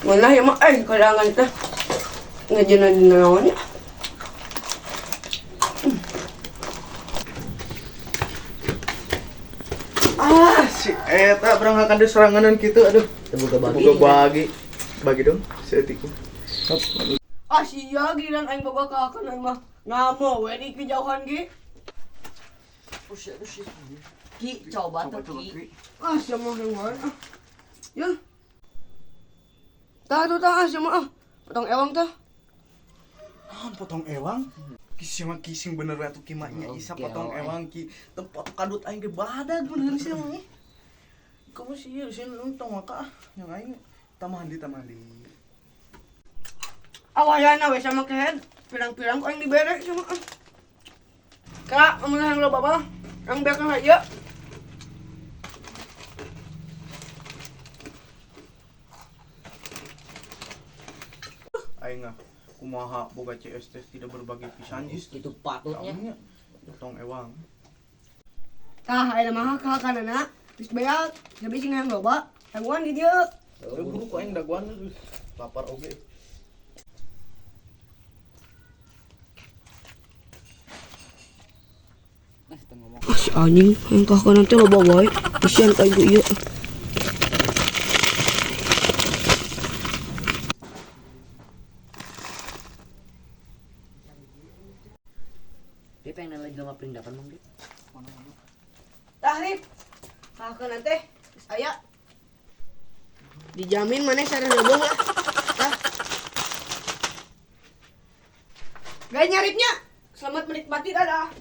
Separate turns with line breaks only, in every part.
Mana ya mah kadangan teh. Ngajeuna dina naon ya.
Ah, si eta berangkat di seranganan kitu aduh.
Boga bagi.
Boga bagi. Bagi dong seetik.
Ah sia giliran aing boga kahakan aing mah ngamo we di kejauhan ge.
Ki, coba tuh Ki.
Ah sia mah yang wae ah. Ya. Tah tuh tah ah sia mah ah. Potong ewang tah.
Ah, potong ewang. Ki mah kising bener we atuh ki mah nya isa potong ewang ki. Tempat kadut aing ge badag bener sih mah. Kamu sih ieu sih tong maka ah yang aing tamandi tamandi.
Awayana we sama kehed. Pirang-pirang ku aing dibere sama ah. Kak, amun hayang loba mah. Yang beak ieu.
Aing ah kumaha boga CS teh tidak berbagi pisan jis.
Itu patutnya.
Tahunya potong ewang.
Tah, aya mah kahakanana. Geus beak, tapi sing hayang loba. Daguan di dieu.
Buru ku aing daguan lapar oge.
Ah, si anjing, hayang kahakan teh loba wae. Kasihan ka ibu ieu.
Dia pengen nanya jelema perindakan Mang Dit.
Tah, Rip. Kahakan teh geus aya. Dijamin maneh sareng leubeung lah. Tah. Gaya nyaripnya. Selamat menikmati, dadah.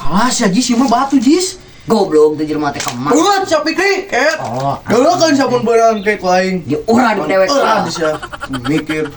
Alah sia jis ieu mah batu jis.
Goblok tuh jelema teh kemak.
Urat sia Pikri, ket.
Oh,
Geuleukeun sia mun beurang ke ku aing.
Di urang di dewek.
Urang sia. Mikir.